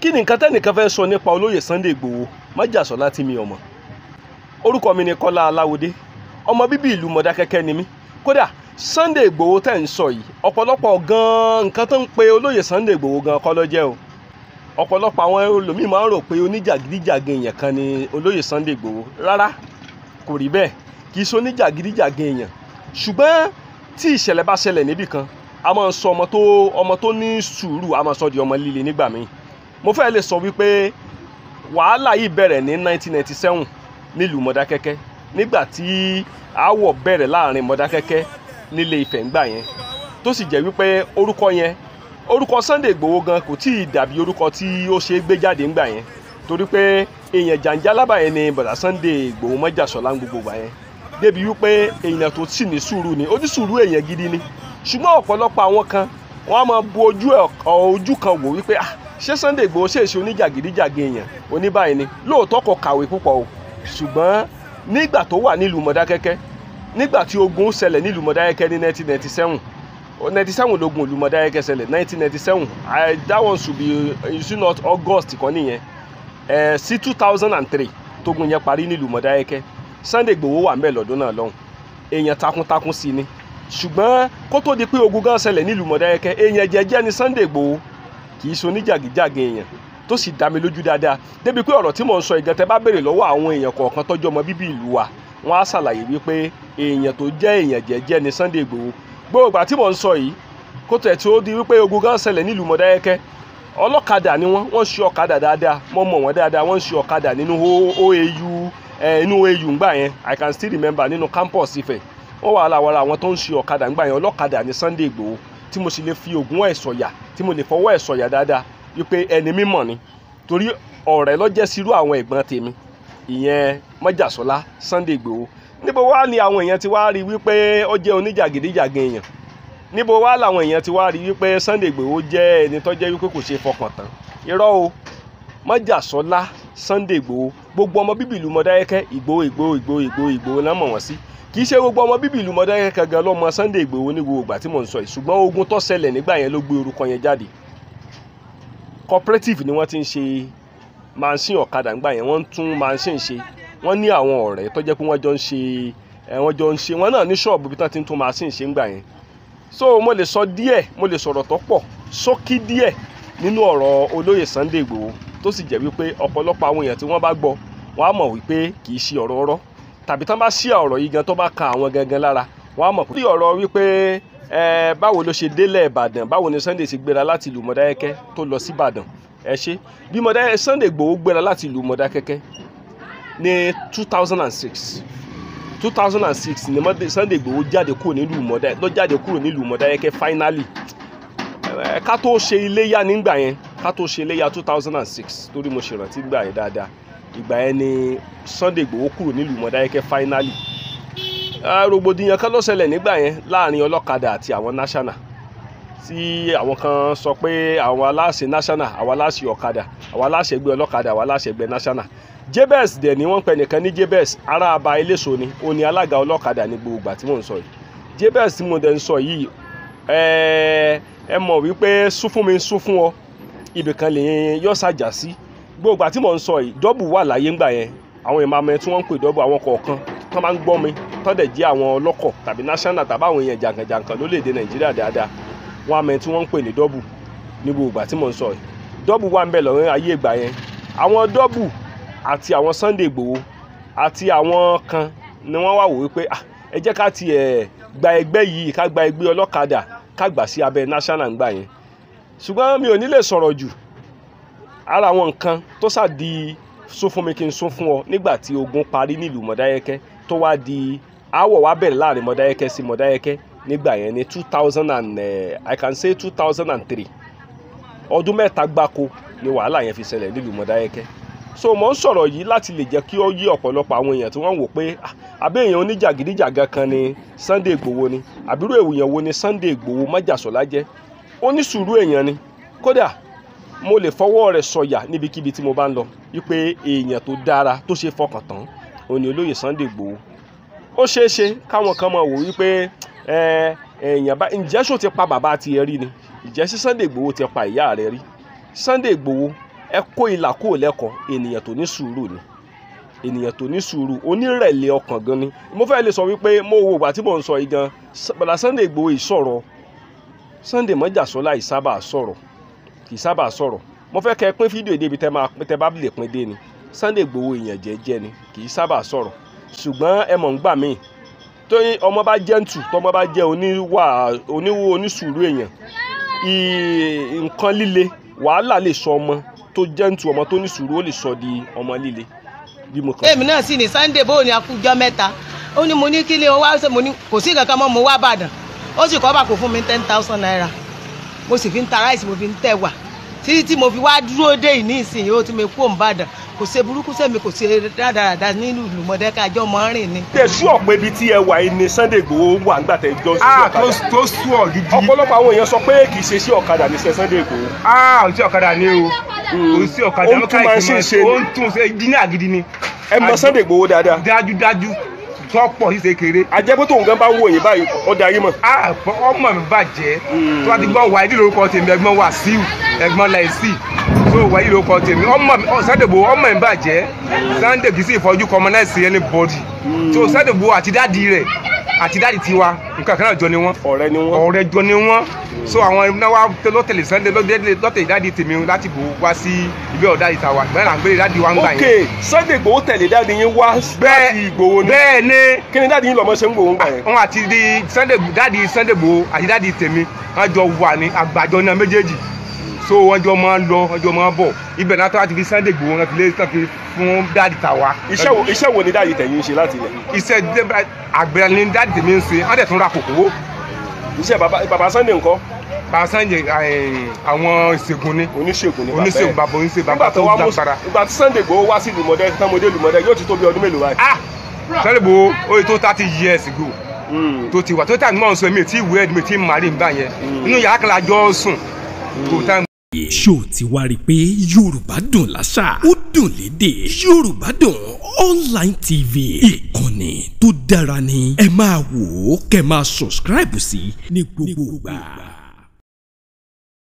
Kí ni nǹkan tẹ́nìkan fẹ́ sọ nípa olóyè Sunday Igboho Májàsọ́lá tí mi ò mọ̀? Orúkọ mi ni Kọ́lá Aláwọdé, ọmọ bíbí ìlú Mọdákẹ́kẹ́ ni mí. Kódà Sunday Igboho tẹ̀ ń sọ yìí, ọ̀pọ̀lọpọ̀ gan-an nǹkan tó ń pe olóyè Sunday Igboho gan kọ́ ló jẹ́ o. Ọ̀pọ̀lọpọ̀ àwọn ẹlòmíì máa ń rò pé oníjàgídíjàgan èèyàn kan ni olóyè Sunday Igboho. Rárá, kò rí bẹ́ẹ̀, kì í ṣe oníjàgídíjàgan èèyàn. Ṣùgbọ́n tí ìṣẹ̀lẹ̀ bá ṣẹlẹ̀ níbì kan, a máa ń sọ ọmọ tó ní sùúrù, a máa sọ di ọmọ líle nígbà míì. Mo fẹ́ lè sọ wípé wàhálà yìí bẹ̀rẹ̀ ní 1997 nílùú Mọdákẹ́kẹ́, nígbà tí aáwọ̀ bẹ̀rẹ̀ láàrin Mọdákẹ́kẹ́ nílé Ifẹ̀ ńgbà yẹn, tó sì jẹ́ wípé orúkọ yẹn, orúkọ Sunday Igboho gan kò tí ì dàbí orúkọ tí ó ṣe é gbé jáde ńgbà yẹn, torí pé èèyàn jàǹjálàbà yẹn ni bọ̀dà Sunday Igboho Májàsọ́lá ń gbogbo gbà yẹn, débi wípé èèyàn tó sì ní sùúrù ni, onísùúrù èèyàn gidi ni. Ṣùgbọ́n ọ̀pọ̀lọpọ̀ àwọn kan wọ́n á máa bu ojú kan wò wípé ah, ṣé Sunday Igboho ṣe é ṣe oníjàgídíjàgan èèyàn oníbàyìí ni? Lóòótọ́ kò kàwé púpọ̀ o, ṣùgbọ́n nígbà tó wà nílùú Mọdákẹ́kẹ́, nígbà tí ogun ṣẹlẹ̀ nílùú Mọdákẹ́kẹ́ ní 1997, 97 lógun ìlú Mọdákẹ́kẹ́ ṣẹlẹ̀ 1997, that one should be, you see, not August kan nìyẹn, sí 2003 tógun yẹn parí nílùú Mọdákẹ́kẹ́. Sunday Igboho wà ńbẹ̀ lọ́dún náà lọ́hùn, èèyàn takuntakun sí ni. Ṣùgbọ́n kó tó di pé ogun gan ṣẹlẹ̀ nílùú Mọdákẹ́kẹ́, èèyàn jẹ́jẹ́ ni Sunday Igboho, kì í ṣe oníjàgídíjàgan èèyàn, tó sì dá mi lójú dáadáa. Débi pé ọ̀rọ̀ tí mò ń sọ ìgàn tẹ́ bá béèrè lọ́wọ́ àwọn èèyàn kọ̀ọ̀kan tọ́jú ọmọ bíbí ìlú wa, wọ́n á ṣàlàyé wípé èèyàn tó jẹ́ èèyàn jẹ́jẹ́ ni Sunday Igboho. Gbogbo ìgbà tí mò ń sọ yìí, kó tẹ̀ tí ó di wípé ogun gan ṣẹlẹ̀ nílùú Mọdákẹ́kẹ́, ọlọ́kadà ni wọ́n, wọ́n ń ṣe ọ̀kadà dáadáa, mo mọ̀ wọ́n dáadáa, wọ́n ń ṣe ọ̀kadà nínú OAU, inú OAU ńgbà yẹn, I can still remember nínú campus Ifẹ̀, wọ́n wà lára àwọn tó ń ṣe ọ̀kadà ńgbà yẹn. Ọlọ́kadà ni Sunday Igboho, tí mo sì lè fi ògùn ẹ̀ sọ̀yà, tí mo lè fọwọ́ ẹ̀ sọ̀yà dáadáa wípé ẹni mímọ̀ ni, torí ọ̀rẹ́ ló jẹ́ sírú àwọn ẹ̀gbọ́n tèmi, ìyẹn Májàsọ́lá Sunday Igboho. Níbo wá ni àwọn èèyàn ti wá rí wípé ó jẹ́ oníjàgídíjàgan èèyàn? Níbo wá làwọn èèyàn ti wá rí wípé Sunday Igboho jẹ́ ẹni tó jẹ́ wípé kò ṣe fọkàn tán? Irọ́ o, Májàsọ́lá Sunday Igboho, gbogbo ọmọ bíbí ìlú Mọdákẹ́kẹ́, Igboho Igboho Igboho Igboho Igboho náà mọ̀ wọ́n sí. Kì í ṣe gbogbo ọmọ bíbí ìlú Mọdákẹ́kẹ́ gan ló mọ Sunday Igboho ní gbogbo ìgbà tí mò ń sọ yìí, ṣùgbọ́n ogun tó ṣẹlẹ̀ nígbà yẹn ló gbé orúkọ yẹn jáde. Cooperative ni wọ́n ti ń ṣe machine ọ̀kadà ńgbà yẹn, wọ́n ń tún machine ṣe. Wọ́n ní àwọn ọ̀rẹ́ tó jẹ́ pé wọ́n jọ ń ṣe, wọ́n jọ ń ṣe, wọ́n náà ní ṣọ́ọ̀bù bí wọ́n ti ń tún machine ṣe ńgbà yẹn. So mo lè sọ díẹ̀, mo lè sọ̀rọ̀ tó pọ̀ ṣókí díẹ̀ nínú ọ̀rọ̀ olóyè Sunday Igboho, tó sì jẹ́ wípé ọ̀pọ̀lọpọ̀ àwọn èèyàn tí wọ́n bá gbọ́, wọ́n á mọ̀ wípé kì í ṣe ọ̀rọ̀ ọ̀rọ̀, tàbí tán bá ṣí ọ̀rọ̀ yìí gan tó bá ka àwọn gangan lára, wọ́n á mọ̀ pé ọ̀rọ̀ wípé báwo ló ṣe délẹ̀ Ìbàdàn, báwo ni Sunday ṣe gbéra láti ìlú Mọdákẹ́kẹ́ tó lọ sí Ìbàdàn. Ẹ ṣe bí Sunday Igboho gbéra láti ìlú Mọdákẹ́kẹ́ ní 2006, 2006 ni Sunday Igboho jáde kúrò nílùú Mọdákẹ́kẹ́, ló jáde kúrò nílùú Mọdákẹ́kẹ́ finally. Ká tó ṣe iléyá nígbà yẹn, ká tó ṣe iléyá 2006, torí mo ṣèrántí gbà yẹn dáadáa, ìgbà yẹn ni Sunday Igboho kúrò nílùú Mọdákẹ́kẹ́ finally. Rògbòdìyàn kan ló ṣẹlẹ̀ nígbà yẹn láàrin ọlọ́kadà àti àwọn national, tí àwọn kan sọ pé àwọn aláṣẹ national, àwọn aláṣẹ ọ̀kadà, àwọn aláṣẹ ẹgbẹ́ ọlọ́kadà, àwọn aláṣẹ ẹgbẹ́ national. Jabez dẹ̀ ni wọ́n ń pè nìkan ní Jabez, ará aba eléso ni, ó ní alága ọlọ́kadà ní gbogbo ìgbà tí mò ń sọ yìí. Jabez tí mo dẹ̀ ń sọ yìí, ẹ mọ̀ wípé sún fún mi sún fún ọ, ibì kan lè yọ sàjà sí. Gbogbo ìgbà tí mò ń sọ yìí, dọ́bù wà láyé ńgbà yẹn, àwọn èèyàn máa mọ tí wọ́n ń pè dọ́bù, àwọn kọ̀ọ̀kan tó máa ń gbọ́ mi tó dẹ̀ jẹ́ àwọn ọlọ́kọ̀ tàbí national tàbí àwọn èèyàn jàǹkànjàǹkàn lórílẹ̀‐èdè Nàìjíríà dáadáa, wọ́n á mọ tí wọ́n ń pè ní dọ́bù ní gbogbo ìgbà tí mò ń sọ yìí. Dọ́bù wà ń bẹ̀ lọ́rùn ayé ìgbà yẹn. Àwọn dọ́bù àti àwọn Sunday Igboho àti àwọn kan ni wọ́n wá wò wípé ẹ jẹ́ ká tiẹ̀ gba ẹgbẹ́ yìí, ká gba ẹgbẹ́ ọlọ́kadà, ká gbà sí abẹ́ national ńgbà yẹn. Ṣùgbọ́n mi ò ní lè sọ̀rọ̀ jù. Ara àwọn nǹkan tó sà di sún fún mi kí n sún fún ọ nígbà tí ogun parí nílùú Mọdákẹ́kẹ́, tó wá di aáwọ̀ wá bẹ̀rẹ̀ láàrin Mọdákẹ́kẹ́ sí Mọdákẹ́kẹ́ nígbà yẹn ní 2000 and I can say 2003, ọdún mẹ́ta gbáko ni wàhálà yẹn fi ṣẹlẹ̀ nílùú Mọdákẹ́kẹ́. So mo ń sọ̀rọ̀ yìí láti lè jẹ́ kí ó yé ọ̀pọ̀lọpọ̀ àwọn èèyàn tí wọ́n ń wò pé àbí èèyàn oníjàgídíjàgan kan ni Sunday Igboho ni, àbírò èèyàn wo ni Sunday Igboho Májàsọ́lá jẹ́. Ó ní sùúrù èèyàn ni, kódà mo lè fọwọ́ rẹ̀ sọ̀yà níbikíbi tí mo bá ń lọ wípé èèyàn tó dára tó ṣe fọkàn tán òun ni olóyè Sunday Igboho. Ó ṣeé ṣe káwọn kan máa wò wípé èèyàn bá ǹjẹ́ ṣó ti pa bàbá tiẹ̀ rí ni, ǹjẹ́ sí Sunday Igboho ti pa ìyá rẹ̀ rí? Sunday Igboho Ẹ kó ìlà kúrò lẹ́kọ̀ọ́, ènìyàn tó ní sùúrù ni, ènìyàn tó ní sùúrù, onírẹ̀lẹ̀ ọkàn gan ni. Mo fẹ́ lè sọ wípé mo wo ìgbà tí mò ń sọ yìí gan, bọ̀dá Sunday Igboho ìsọ̀rọ̀, Sunday Mọ́jàsọ́lá ìsábà sọ̀rọ̀, kì í sábà sọ̀rọ̀. Mo fẹ́ kẹ́ ẹ pín fídíò débi tẹ́ máa tẹ́ bá lè pín dé ni. Sunday Igboho èèyàn jẹ́jẹ́ ni, kì í sábà sọ̀rọ̀. Ṣùgbọ́n ẹ mọ̀ ń gbà míì tó ọmọ bá gentle, tọmọ bá jẹ́ oníwà oníwò onísùúrù èèyàn, nǹkan líle wàhálà lè sọ ọmọ tó gentle, ọmọ tó ní sùúrù ó lè sọ di ọmọ líle. Bí mo kàn. Èmi náà sì ní Sunday bóun ni akújọ mẹ́ta, ó ní mo ní kí ni ó wá ṣe, mo ní kò sí kankan mọ́, mo wá Ìbàdàn, ó sì kọ́ bà kó fún mi 10,000 naira, mo sì fi ń ta ráìsì, mo fi ń tẹ̀wà títí tí mo fi wá dúró dé ìní ìsìn yìí. Ó tún mi kú òǹbàdàn, kò ṣe burúkú sẹ́mi, kò ṣe rádaràda nínú ìlú Mọ̀dẹ́kẹ́, àjọ mọ́ rìn ni. Tẹ̀sí ọ̀pẹ ibi tí ẹ wà yìí ni Sunday Igboho wà nígbà tẹ̀ jọ sí ọ̀kadà. Tó sú ọ gidi. Ọ̀pọ̀lọpọ̀ àwọn èèyàn sọ pé kì í ṣe sí ọ̀kadà ní ṣe Sunday Igboho. Ò sí ọ̀kadà ni o, ò sí ọ̀kadà. Ó ń tún máa ṣe ṣe ni. Ó ń tún ṣe jíní gidi ni. Ẹ mọ Sunday Igboho dáadáa. Dájúdájú tọ́pọ̀ ṣíṣe kéré. Ajẹ́pẹ́ tóun gan bá ń wò yín báyìí, ó darí mọ̀. Ọmọ mi bàjẹ́ tó bá ti gbọ́ wáyé lórúkọ tèmi, ẹ̀gbọ́n Wàsíù, ẹ̀gbọ́n Láìsí, tó wáyé lórúkọ tèmi, ọmọ mi Sunday Igboho, ọmọ mi bàjẹ́. Sunday kì í sì fojú commonize anybody. Tó Sunday Igboho àti dáàdi rẹ̀ àti dáàdi tiwa nǹkan kan náà jọ ni wọ́n. Ọ̀rẹ́ ni wọ́n. Ọ̀rẹ́ jọ ni wọ́n. So àwọn náà wá lọ́tẹ̀lẹ̀ Sunday lọ́tẹ̀lẹ̀ dáàdi tèmi láti bò wá sí ibi ọ̀dà ìtawà gbẹ́rẹ́ là ń gbé dáàdi wa ń gbà yẹn. Ok, Sunday Igboho tẹ̀lé dáàdi yín wá láti Igboho ni. Bẹ́ẹ̀ ni. Kí ni dáàdi yín lọ́mọ ṣe ń gbòó ń gbà yẹn? Wọn àti Sunday dáàdi Sunday Igboho àti dáàdi tèmi wọ́n jọ wà ní àgbàjọ náà méjèèjì. So wọ́n jọ máa ń lọ, wọ́n jọ máa ń bọ̀. Ibẹ̀ náà tó láti fi Sunday Igboho wọn fi lé tán fi fún dáàdi tàwa. Iṣẹ́ wo ni dáàdi tẹ̀yìn ń ṣe láti ilẹ̀? Iṣẹ́ àgbẹ̀ ni dáàdi tèmi ń ṣe, wọ́n dẹ̀ tún ra kòkó. Iṣẹ́ bàbá Sunday ńkọ́? Bàbá Sunday àwọn ìṣègùn ni. Oníṣègùn ni bàbá ẹ̀. Oníṣègùn bàbá oníṣègùn bàbá tó lágbára. Ìgbà tí Sunday Igboho wá sí ìlú Mọ̀dẹ́, tán Mọ̀dé ìlú Mọ̀dẹ́ yóò ti tó bí ọdún mélòó báyìí? Sunday Igboho ó yẹ tó 30 years ago tó ti wà tó tà mọ́ sọ èmi tí ìwé ẹ̀dùn mi tí màrí ń bá yẹn inú yàrá kan la jọ sùn tó tà. Ṣó ti wá rí i pé Yorùbá dùn láṣà, ó dùn lédè. Yorùbá Dùn Online TV, ìkànnì tó dára ni. Ẹ máa wò ó, kẹ́ máa subscribe sí ní gbogbo ìgbà.